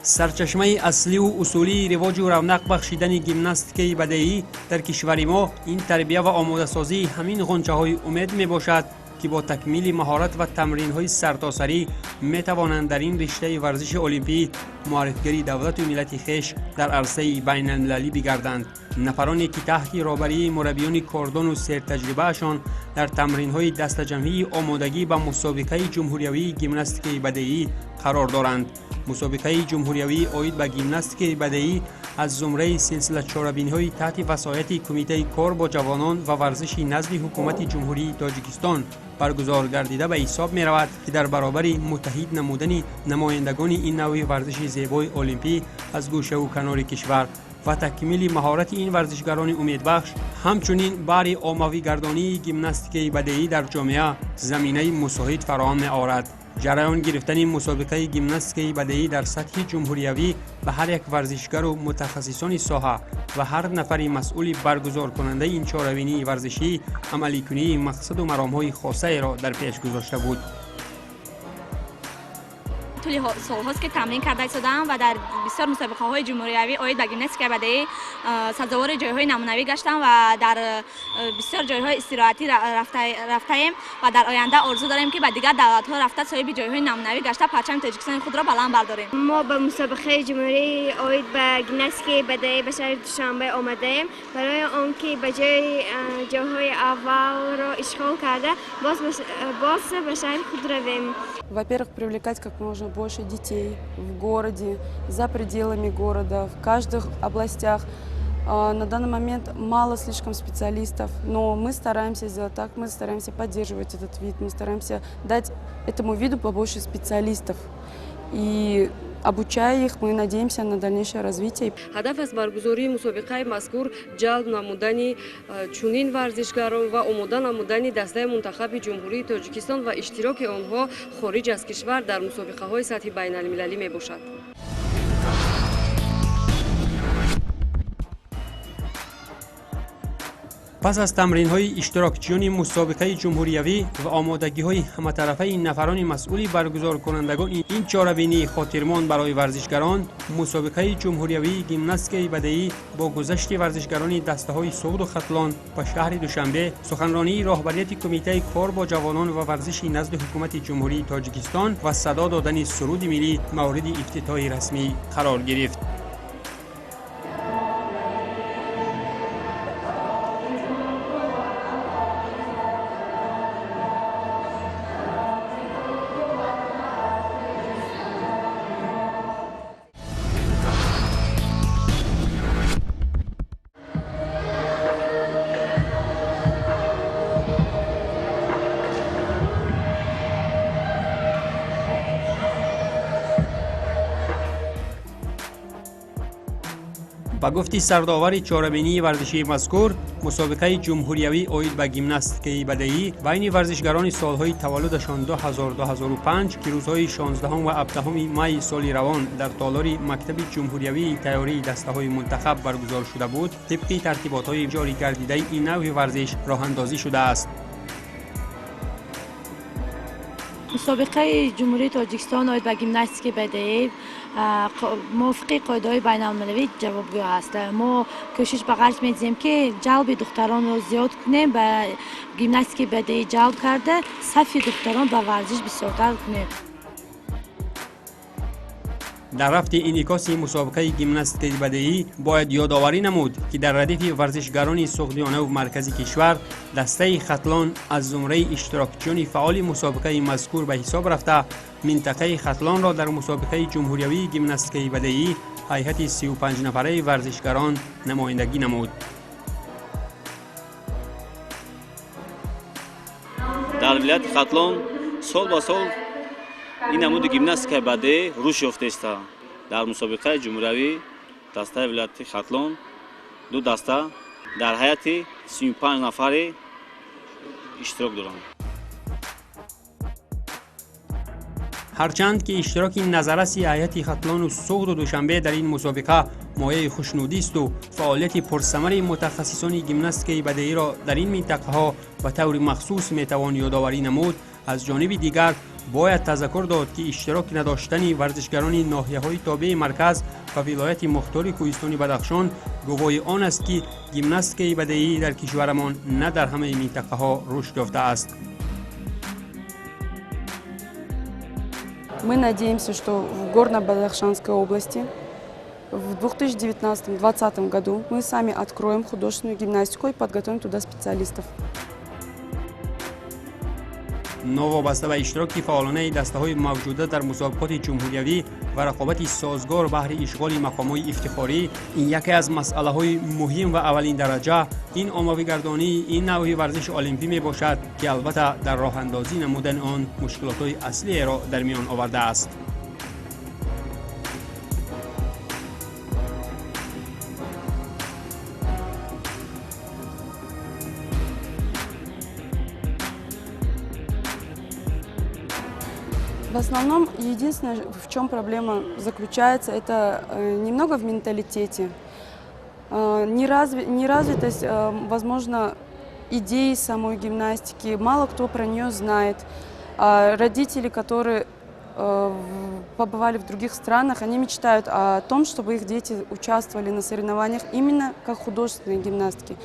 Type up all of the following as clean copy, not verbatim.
Сарчашмаи асливу усулии ривоҷу равнақ бахшидани гимнастикаи бадеӣ дар кишвари мо ин тарбия ва омодасозии ҳамин ғунчаҳои умед мебошад, ки бо такмили маҳорат ва тамринҳои сартосарӣ метавонанд дар ин риштаи варзиши олимпӣ муаррифгари давлату миллати хеш дар арсаи байналмилалӣ бигарданд. Нафароне ки таҳти роҳбарии мураббиёни кордону сертаҷрибаашон дар тамринҳои дастаҷамъии омодагӣ ба мусобиқаи ҷумҳуриявии гимнастикаи бадеӣ қарор доранд. Мусобиқаи ҷумҳуриявӣ оид ба гимнастикаи бадеӣ аз зумраи силсила чорабиниҳои таҳти васояти Кумитаи кор бо ҷавонон ва варзиши назди Ҳукумати Ҷумҳурии Тоҷикистон баргузор гардида ба ҳисоб меравад, ки дар баробари муттаҳид намудани намояндагони ин навъи варзиши зебои олимпӣ аз гӯшаву канори кишвар ва такмили маҳорати ин варзишгарони умедбахш, ҳамчунин баҳри оммавигардонии гимнастикаи бадеӣ дар ҷомеа заминаи мусоид фароҳам меорад. Ҷараён гирифтани мусобиқаи гимнастикаи бадеӣ дар сатҳи ҷумҳуриявӣ ба ҳар як варзишгару мутахассисони соҳа ва ҳар нафари масъули баргузоркунандаи ин чорабинии варзишӣ амаликунии мақсаду маромҳои хосаеро дар пеш гузошта буд. Тӯли солҳост, ки тамрин карда истодаам ва дар бисёр мусобиқаҳои ҷумҳуриявӣ оид ба гимнастикаи бадеӣ сазовори ҷойҳои намунавӣ гаштам ва дар бисёр ҷойҳои истироҳатӣ рафтаем ва дар оянда орзу дорем, ки ба дигар давлатҳо рафта, соҳиби ҷойҳои намунавӣ гашта, парчами Тоҷикистони худро баланд бардорем. Мо ба мусобиқаи ҷумҳурӣ оид ба гимнастикаи бадеӣ ба шаҳри Душанбе омадаем барои он ки ба ҷои ҷойҳои аввалро ишғол карда, боз ба шаҳри худ равем. Во-первых, привлекать как можно больше детей в городе, за пределами города, в каждых областях. На данный момент мало слишком специалистов, но мы стараемся сделать так, мы стараемся поддерживать этот вид, мы стараемся дать этому виду побольше специалистов. И обучая их, мы надеемся на дальнейшее развитие. Ҳадаф аз баргузории мусобиқаи мазкур ҷалб намудани чунин варзишгарон ва омода намудани дастаи мунтахаби Ҷумҳурии Тоҷикистон ва иштироки онҳо хориҷ аз кишвар дар мусобиқаҳои сатҳи байналмилалӣ мебошад. Пас аз тамринҳои иштирокчиёни мусобиқаи ҷумҳуриявӣ ва омодагиҳои ҳаматарафаи нафарони масъули баргузоркунандагони ин чорабинии хотирмон барои варзишгарон, мусобиқаи ҷумҳуриявии гимнастикаи бадеӣ бо гузашти варзишгарони дастаҳои Суғду Хатлон ба шаҳри Душанбе, суханронии роҳбарияти Кумитаи кор бо ҷавонон ва варзиши назди Ҳукумати Ҷумҳурии Тоҷикистон ва садо додани суруди миллӣ мавриди ифтитоҳи расмӣ қарор гирифт. Ба гуфти сардовари чорабинии варзишии мазкур, мусобиқаи ҷумҳуриявӣ оид ба гимнастикаи бадеӣ байни варзишгарони солҳои таваллудашон 2000-2005, ки рӯзҳои 16 ва 17 майи соли равон дар толори мактаби ҷумҳуриявии тайёрии дастаҳои мунтахаб баргузор шуда буд, тибқи тартиботҳои ҷорӣ гардидаи ин навъи варзиш роҳандозӣ шудааст. Мусобиқаи Ҷумҳурии Тоҷикистон оид ба гимнастикаи бадеӣ мувофиқи қоидаҳои байналмилалӣ ҷавобгӯ аст. Мо кӯшиш ба ғарҷ медиҳем, ки ҷалби духтаронро зиёд кунем, ба гимнастикаи бадеӣ ҷалб карда, сафи духтарон ба варзиш бисёртар кунем. Дар рафти инъикоси мусобиқаи гимнастикаи бадеӣ бояд ёдоварӣ намуд, ки дар радифи варзишгарони суғдиёнаву маркази кишвар дастаи Хатлон аз зумраи иштирокчиёни фаъоли мусобиқаи мазкур ба ҳисоб рафта, минтақаи Хатлонро дар мусобиқаи ҷумҳуриявии гимнастикаи бадеӣ ҳайати 35 нафараи варзишгарон намояндагӣ намуд. Дар вилояти Хатлон сол ба сол ин намуди гимнастикаи бадеӣ рушд ёфтааст. Дар мусобиқаи ҷумҳуриявӣ дастаи вилояти Хатлон ду даста дар ҳайати 35 нафаре иштирок доранд. Ҳарчанд ки иштироки назарраси ҳайати Хатлону Суғду Душанбе дар ин мусобиқа мояи хушнудисту фаъолияти пурсамари мутахассисони гимнастикаи бадеиро дар ин минтақаҳо ба таври махсус метавон ёдоварӣ намуд, аз ҷониби дигар Бояд тазаккур дод, ки иштирок надоштани варзишгарони ноҳияҳои тобеи марказ ва вилояти мухтори кӯҳистони Бадахшон гувоҳи он аст, ки гимнастикаи бадеӣ дар кишварамон на дар ҳамаи минтақаҳо рушд ёфтааст. Мы надеемся, что в Горно-Бадахшанской области в 2019-2020 году мы сами откроем художественную гимнастику и подготовим туда специалистов. Новобаста ба иштироки фаъолонаи дастаҳои мавҷуда дар мусобиқоти ҷумҳуриявӣ ва рақобати созгор баҳри ишғоли мақомҳои ифтихорӣ, ин яке аз масъалаҳои муҳим ва аввалин дараҷа ин оммавигардании ин навъи варзиши олимпӣ мебошад, ки албатта дар роҳандозӣ намудани он мушкилотҳои аслиеро дар миён овардааст. В основном, единственное, в чем проблема заключается, это немного в менталитете. Неразвитость, возможно, идеи самой гимнастики, мало кто про нее знает. А родители, которые побывали в других странах, они мечтают о том, чтобы их дети участвовали на соревнованиях именно как художественные гимнастки.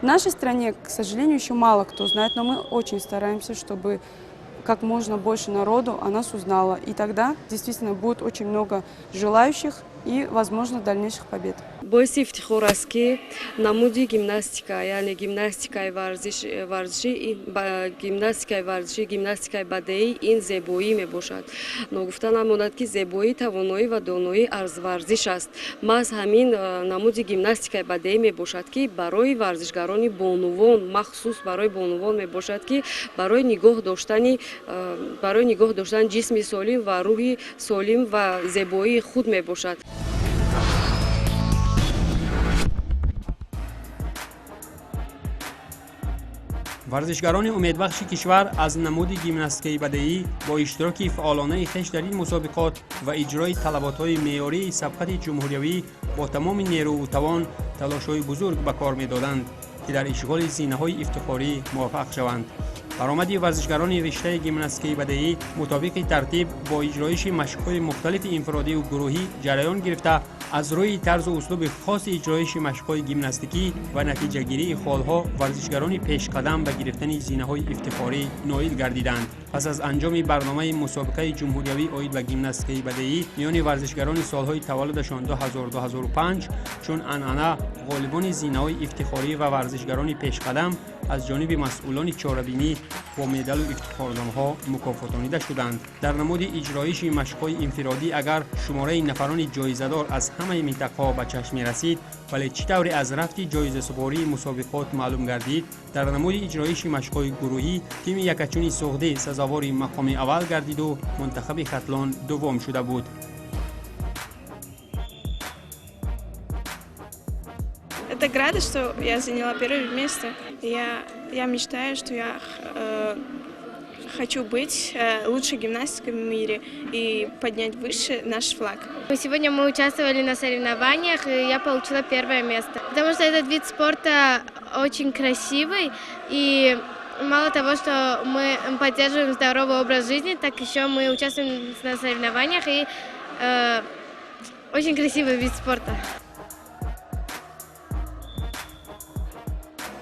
В нашей стране, к сожалению, еще мало кто знает, но мы очень стараемся, чтобы как можно больше народу о нас узнало. И тогда действительно будет очень много желающих и, возможно, дальнейших побед. Боиси ифтихор аст, ки намуди гимнастика, яъне гимнастикаи варзишӣ, гимнастикаи варзишӣ, гимнастикаи бадеӣ ин зебоӣ мебошад. Ногуфта намонад, ки зебоӣ, тавоноӣ ва доноӣ аз варзиш аст. Маҳз ҳамин намуди гимнастикаи бадеӣ мебошад, ки барои варзишгарони бонувон, махсус барои бонувон мебошад, ки барои нигоҳ доштани ҷисми солим ва рӯҳи солим ва зебоии худ мебошад. Варзишгарони умедбахши кишвар аз намуди гимнастикаи бадеӣ бо иштироки фаъолонаи хеш дар ин мусобиқот ва иҷрои талаботҳои меъёрии сабқати ҷумҳуриявӣ бо тамоми нерӯву тавон талошҳои бузург ба кор медоданд, ки дар ишғоли зинаҳои ифтихорӣ муваффақ шаванд. Баромади варзишгарони риштаи гимнастикаи бадеӣ мутобиқи тартиб бо иҷроиши машқҳои мухталифи инфиродиву гурӯҳӣ ҷараён гирифта, аз рӯи тарзу услуби хоси иҷроиши машқҳои гимнастикӣ ва натиҷагирии холҳо варзишгарони пешқадам ба гирифтани зинаҳои ифтихорӣ ноил гардиданд. Пас аз анҷоми барномаи мусобиқаи ҷумҳуриявӣ оид ба гимнастикаи бадеӣ миёни варзишгарони солҳои таваллудашон 2000-2005, чун анъана, ғолибони зинаҳои ифтихорӣ ва варзишгарони пешқадам аз ҷониби масъулони чорабинӣ бо медалу ифтихорномаҳо мукофотонида шуданд. Дар намуди иҷроиши машқҳои инфиродӣ агар шумораи нафарони ҷоизадор аз ҳамаи минтақаҳо ба чашм мерасид, вале чӣ тавре аз рафти ҷоизасупории мусобиқот маълум гардид, дар намуди иҷроиши машқҳои гурӯҳӣ тими Якачуни Суғдӣ сазовори мақоми аввал гардиду мунтахаби Хатлон дуввум шуда буд. Я так рада, что я заняла первое место. Я мечтаю, что я хочу быть лучшей гимнасткой в мире и поднять выше наш флаг. Сегодня мы участвовали на соревнованиях, и я получила первое место. Потому что этот вид спорта очень красивый, и мало того, что мы поддерживаем здоровый образ жизни, так еще мы участвуем на соревнованиях, и очень красивый вид спорта.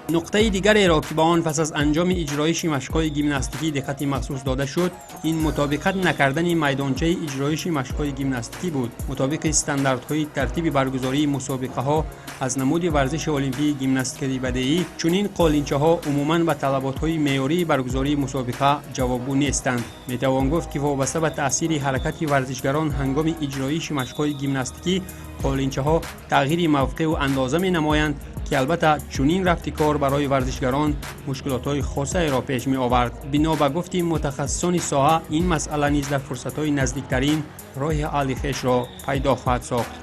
Нуқтаи дигареро, ки ба он пас аз анҷоми иҷроиши машқҳои гимнастикӣ диққати махсус дода шуд, ин мутобиқат накардани майдончаи иҷроиши машқҳои гимнастикӣ буд мутобиқи стандартҳои тартиби баргузории мусобиқаҳо аз намуди варзиши олимпии гимнастикаи бадеӣ. Чунин қолинчаҳо умуман ба талаботҳои меъёрии баргузории мусобиқа ҷавобгӯ нестанд. Метавон гуфт, ки вобаста ба таъсири ҳаракати варзишгарон ҳангоми иҷроиши машқҳои гимнастикӣ қолинчаҳо тағйири мавқеъу андоза менамоянд, ки албатта чунин рафти кор барои варзишгарон мушкилотҳои хосаеро пеш меовард. Бино ба гуфти мутахассисони соҳа, ин масъала низ дар фурсатҳои наздиктарин роҳи ҳалли хешро пайдо хоҳад сохт.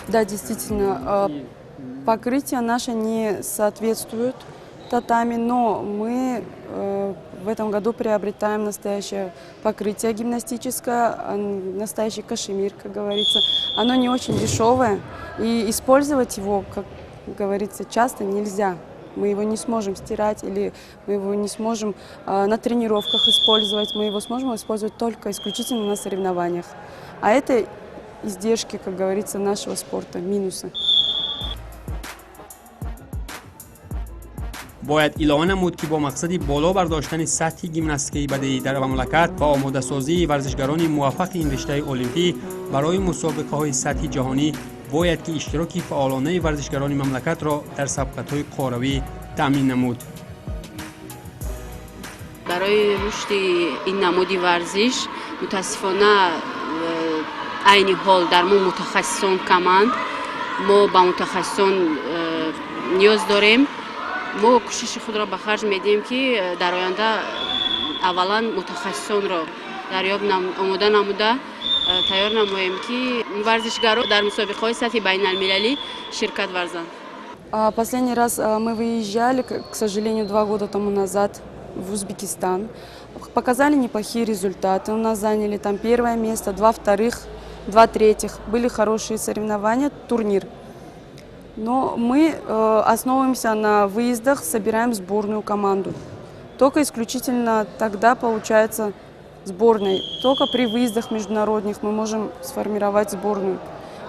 Да, действительно, покрытие наше не соответствует татами, но мы в этом году приобретаем настоящее покрытие гимнастическое, настоящий кашемир, как говорится. Оно не очень дешевое, и использовать его, как говорится, часто нельзя. Мы его не сможем стирать или мы его не сможем на тренировках использовать. Мы его сможем использовать только исключительно на соревнованиях. А это издержки, как говорится, нашего спорта, минусы. Бояд илова намуд, ки бо мақсади боло бардоштани сатҳи гимнастикаи бадеӣ дар мамлакат ва омодасозии варзишгарони муваффақи ин риштаи олимпӣ барои мусобиқаҳои сатҳи ҷаҳонӣ бояд ки иштироки фаъолонаи варзишгарони мамлакатро дар сабқатҳои қорравӣ таъмин намуд. Барои рушди ин намуди варзиш мутаассифона айни ҳол дар мо мутахассисон каманд. Мо ба мутахассисон ниёз дорем. Мо кӯшиши худро ба харҷ медиҳем, ки дар оянда аввалан мутахассисонро дарёб омода намуда тайёр намоем, ки варзишгаро дар мусобиқаҳои сатҳи байналмилалӣ ширкат варзанд. Последний раз мы выезжали, к сожалению, 2 года тому назад в Узбекистан. Показали неплохие результаты. У нас заняли там первое место, два вторых, два третьих. Были хорошие соревнования, турнир. Но мы основываемся на выездах, собираем сборную команду. Только исключительно тогда получается сборной. Только при выездах международных мы можем сформировать сборную.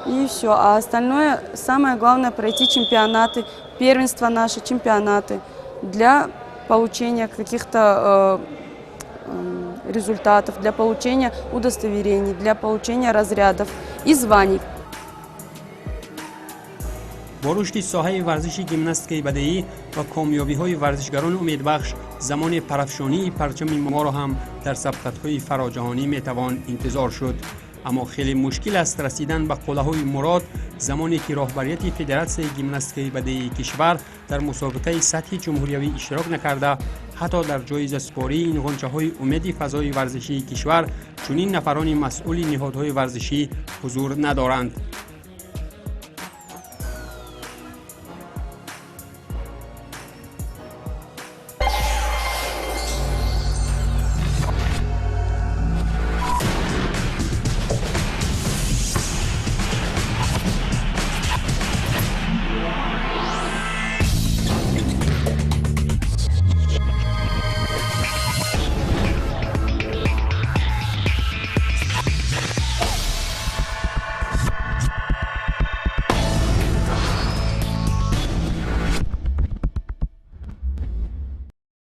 И все. А остальное, самое главное, пройти чемпионаты, первенства наши, чемпионаты для получения каких-то результатов, для получения удостоверений, для получения разрядов и званий. Бо рушди соҳаи варзиши гимнастикаи бадеӣ ва комёбиҳои варзишгарони умедбахш замони парафшонии парчами моро ҳам дар сабқатҳои фароҷаҳонӣ метавон интизор шуд. Аммо хеле мушкил аст расидан ба қуллаҳои мурод, замоне ки роҳбарияти Федератсияи гимнастикаи бадеии кишвар дар мусобиқаи сатҳи ҷумҳуриявӣ иштирок накарда, ҳатто дар ҷоизаспории ин ғунчаҳои умеди фазои варзишии кишвар чунин нафарони масъули ниҳодҳои варзишӣ ҳузур надоранд.